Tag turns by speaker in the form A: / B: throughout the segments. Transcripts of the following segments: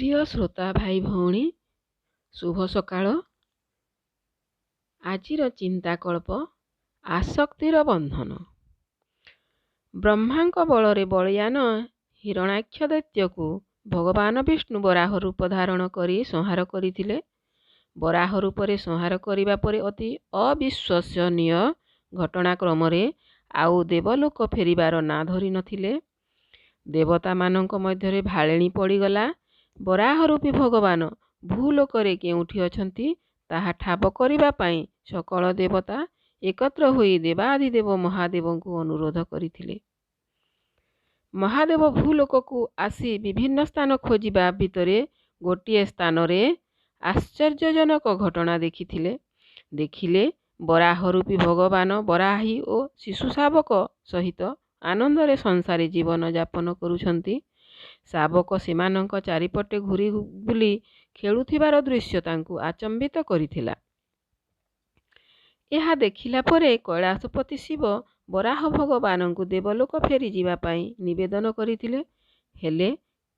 A: ପ୍ରିୟ ଶ୍ରୋତା ଭାଇ ଭଉଣୀ, ଶୁଭ ସକାଳ। ଆଜିର ଚିନ୍ତାକଳ୍ପ ଆସକ୍ତିର ବନ୍ଧନ। ବ୍ରହ୍ମାଙ୍କ ବଳରେ ବଳୀୟାନ ହିରଣ୍ୟାକ୍ଷ ଦୈତ୍ୟକୁ ଭଗବାନ ବିଷ୍ଣୁ ବରାହ ରୂପ ଧାରଣ କରି ସଂହାର କରିଥିଲେ। ବରାହ ରୂପରେ ସଂହାର କରିବା ପରେ ଅତି ଅବିଶ୍ୱସନୀୟ ଘଟଣାକ୍ରମରେ ଆଉ ଦେବଲୋକ ଫେରିବାର ନାଁ ଧରିନଥିଲେ। ଦେବତାମାନଙ୍କ ମଧ୍ୟରେ ଭାଳେଣି ପଡ଼ିଗଲା। ବରାହ ରୂପୀ ଭଗବାନ ଭୂଲୋକରେ କେଉଁଠି ଅଛନ୍ତି, ତାହା ଠାବ କରିବା ପାଇଁ ସକଳ ଦେବତା ଏକତ୍ର ହୋଇ ଦେବାଧିଦେବ ମହାଦେବଙ୍କୁ ଅନୁରୋଧ କରିଥିଲେ। ମହାଦେବ ଭୂଲୋକକୁ ଆସି ବିଭିନ୍ନ ସ୍ଥାନ ଖୋଜିବା ଭିତରେ ଗୋଟିଏ ସ୍ଥାନରେ ଆଶ୍ଚର୍ଯ୍ୟଜନକ ଘଟଣା ଦେଖିଥିଲେ। ଦେଖିଲେ, ବରାହ ରୂପୀ ଭଗବାନ ବରାହୀ ଓ ଶିଶୁ ଶାବକ ସହିତ ଆନନ୍ଦରେ ସଂସାରୀ ଜୀବନ ଯାପନ କରୁଛନ୍ତି। ଶାବକ ସେମାନଙ୍କ ଚାରିପଟେ ଘୂରି ବୁଲି ଖେଳୁଥିବାର ଦୃଶ୍ୟ ତାଙ୍କୁ ଆଚମ୍ବିତ କରିଥିଲା। ଏହା ଦେଖିଲା ପରେ କୈଳାସପତି ଶିବ ବରାହ ଭଗବାନଙ୍କୁ ଦେବଲୋକ ଫେରିଯିବା ପାଇଁ ନିବେଦନ କରିଥିଲେ। ହେଲେ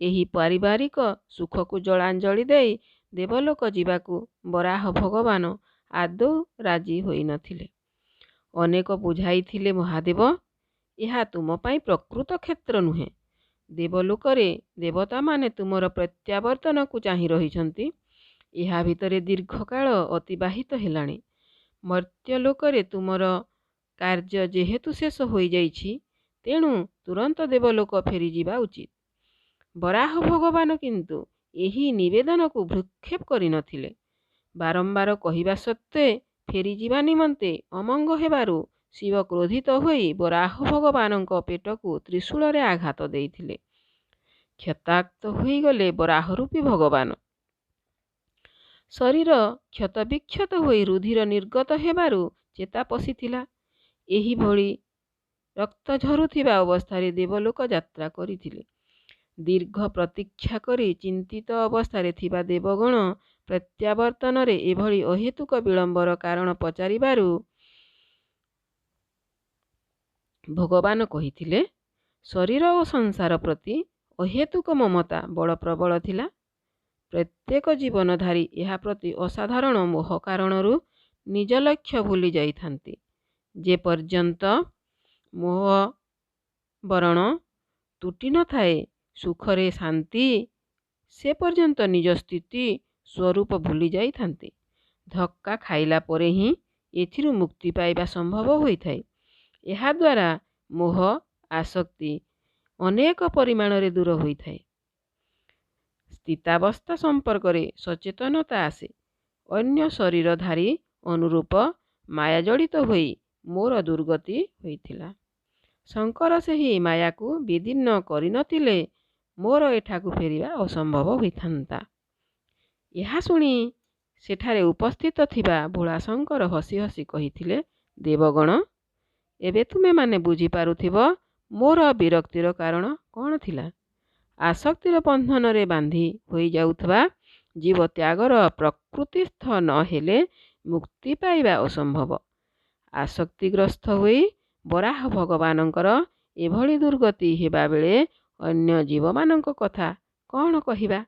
A: ଏହି ପାରିବାରିକ ସୁଖକୁ ଜଳାଞ୍ଜଳି ଦେଇ ଦେବଲୋକ ଯିବାକୁ ବରାହ ଭଗବାନ ଆଦୌ ରାଜି ହୋଇନଥିଲେ। ଅନେକ ବୁଝାଇଥିଲେ ମହାଦେବ, ଏହା ତୁମ ପାଇଁ ପ୍ରକୃତ କ୍ଷେତ୍ର ନୁହେଁ। ଦେବଲୋକରେ ଦେବତାମାନେ ତୁମର ପ୍ରତ୍ୟାବର୍ତ୍ତନକୁ ଚାହିଁ ରହିଛନ୍ତି। ଏହା ଭିତରେ ଦୀର୍ଘକାଳ ଅତିବାହିତ ହେଲାଣି। ମର୍ତ୍ତ୍ୟଲୋକରେ ତୁମର କାର୍ଯ୍ୟ ଯେହେତୁ ଶେଷ ହୋଇଯାଇଛି, ତେଣୁ ତୁରନ୍ତ ଦେବଲୋକ ଫେରିଯିବା ଉଚିତ। ବରାହ ଭଗବାନ କିନ୍ତୁ ଏହି ନିବେଦନକୁ ଭ୍ରୂକ୍ଷେପ କରିନଥିଲେ। ବାରମ୍ବାର କହିବା ସତ୍ତ୍ୱେ ଫେରିଯିବା ନିମନ୍ତେ ଅମଙ୍ଗ ହେବାରୁ ଶିବ କ୍ରୋଧିତ ହୋଇ ବରାହ ଭଗବାନଙ୍କ ପେଟକୁ ତ୍ରିଶୂଳରେ ଆଘାତ ଦେଇଥିଲେ। କ୍ଷତାକ୍ତ ହୋଇଗଲେ ବରାହ ରୂପୀ ଭଗବାନ। ଶରୀର କ୍ଷତବିକ୍ଷତ ହୋଇ ରୁଧିର ନିର୍ଗତ ହେବାରୁ ଚେତା ପଶିଥିଲା। ଏହିଭଳି ରକ୍ତ ଝରୁଥିବା ଅବସ୍ଥାରେ ଦେବଲୋକ ଯାତ୍ରା କରିଥିଲେ। ଦୀର୍ଘ ପ୍ରତୀକ୍ଷା କରି ଚିନ୍ତିତ ଅବସ୍ଥାରେ ଥିବା ଦେବଗଣ ପ୍ରତ୍ୟାବର୍ତ୍ତନରେ ଏଭଳି ଅହେତୁକ ବିଳମ୍ବର କାରଣ ପଚାରିବାରୁ ଭଗବାନ କହିଥିଲେ, ଶରୀର ଓ ସଂସାର ପ୍ରତି ଅହେତୁକ ମମତା ବଡ଼ ପ୍ରବଳ ଥିଲା। ପ୍ରତ୍ୟେକ ଜୀବନଧାରୀ ଏହା ପ୍ରତି ଅସାଧାରଣ ମୋହ କାରଣରୁ ନିଜ ଲକ୍ଷ୍ୟ ଭୁଲି ଯାଇଥାନ୍ତି। ଯେ ପର୍ଯ୍ୟନ୍ତ ମୋହ ବରଣ ତୁଟି ନଥାଏ, ସୁଖରେ ଶାନ୍ତି, ସେ ପର୍ଯ୍ୟନ୍ତ ନିଜ ସ୍ଥିତି ସ୍ୱରୂପ ଭୁଲି ଯାଇଥାନ୍ତି। ଧକ୍କା ଖାଇଲା ପରେ ହିଁ ଏଥିରୁ ମୁକ୍ତି ପାଇବା ସମ୍ଭବ ହୋଇଥାଏ। ଏହାଦ୍ୱାରା ମୋହ ଆସକ୍ତି ଅନେକ ପରିମାଣରେ ଦୂର ହୋଇଥାଏ। ସ୍ଥିତାବସ୍ଥା ସମ୍ପର୍କରେ ସଚେତନତା ଆସେ। ଅନ୍ୟ ଶରୀରଧାରୀ ଅନୁରୂପ ମାୟାଜଡ଼ିତ ହୋଇ ମୋର ଦୁର୍ଗତି ହୋଇଥିଲା। ଶଙ୍କର ସେହି ମାୟାକୁ ବିଦୀର୍ଣ୍ଣ କରିନଥିଲେ ମୋର ଏଠାକୁ ଫେରିବା ଅସମ୍ଭବ ହୋଇଥାନ୍ତା। ଏହା ଶୁଣି ସେଠାରେ ଉପସ୍ଥିତ ଥିବା ଭୋଳାଶଙ୍କର ହସି ହସି କହିଥିଲେ, ଦେବଗଣ, ଏବେ ତୁମେମାନେ ବୁଝିପାରୁଥିବ ମୋର ବିରକ୍ତିର କାରଣ କ'ଣ ଥିଲା। ଆସକ୍ତିର ବନ୍ଧନରେ ବାନ୍ଧି ହୋଇଯାଉଥିବା ଜୀବ ତ୍ୟାଗର ପ୍ରକୃତିସ୍ଥ ନ ହେଲେ ମୁକ୍ତି ପାଇବା ଅସମ୍ଭବ। ଆସକ୍ତିଗ୍ରସ୍ତ ହୋଇ ବରାହ ଭଗବାନଙ୍କର ଏଭଳି ଦୁର୍ଗତି ହେବାବେଳେ ଅନ୍ୟ ଜୀବମାନଙ୍କ କଥା କ'ଣ କହିବା?